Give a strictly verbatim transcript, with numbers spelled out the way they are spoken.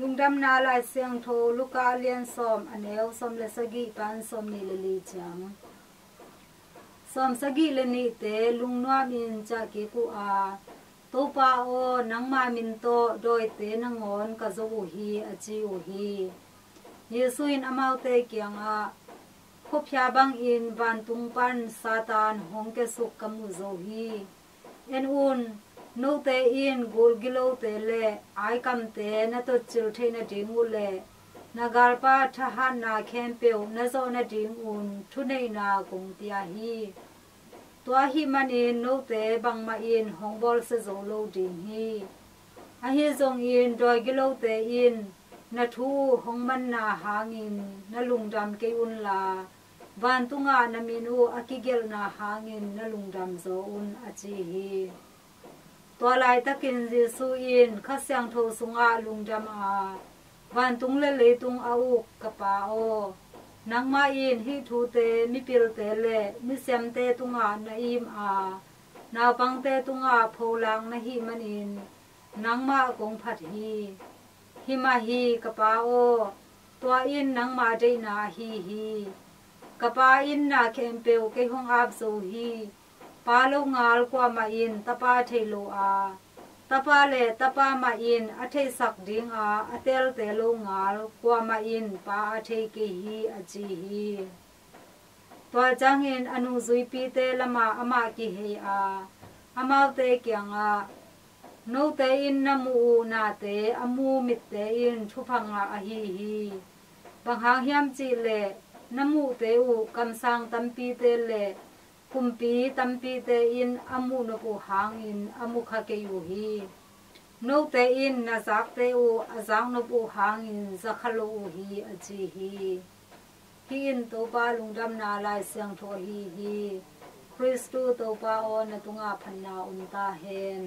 Lungdamna Lai Siangtho Luka a lian sawm, a neu sawm le sagih pan sawm nih le li ciang. Sawm sagih le nihte lungnuam in ciah kik uh a, "Topa aw, nangma min tawh dawite nangawn ka zo uh hi," a ci uh hi. Jesu in amaute kiangah, "Khuaphia bangin vantung pan Satan hong kiasuk ka mu zo hi. En un, note in gulgilote le aikamte na totcil theih nading uh le na galpa thahatna khempeuh na zawh nadingun thuneihna kong pia hi. Tua ahih manin note bangmah in hong bawlsia zo lo ding hi. Ahi zongin dawigilote in na thu uh hong manna hangin na lungdam kei unla, vantungah na min uh a kigelhna hangin na lungdam zaw un," a ci hi. Tua laitakin Jesu in Kha Siangtho sungah lungdam a, "Vantung le leitung a uk ka Pa aw, nangmah in hih thute mipilte le misiamte tungah na im a, naupangte tungah pholak na hih manin nangmah kong phat hi. Hi mah hi, ka Pa aw, tua in nangma deihna ahi hi. Ka Pa in na khempeuh kei hong ap zo hi. Pa longal kuamah in Tapa thei lo a, Tapa le Tapa mah in a theihsak dinga a teelte longal kuamah in Pa a thei kei hi," a ci hi. Tua ciangin a nungzuipite lamah amah kihei a, amaute kiangah, "Note in na muh uh nate a mu mitte in thupha ngah ahi hi. Bang hang hiam cih leh na muhte uh kamsang tampite le kumpi tampite in a muh nop uh hangin a mu kha kei uh hi. Note in na zakte uh a zaknop uh hangin za kha lo uh hi," a ci hi. Hih in Topa Lungdamna Lai Siangtho ahi hi. Khristu Topa aw, na tungah phatna om ta hen.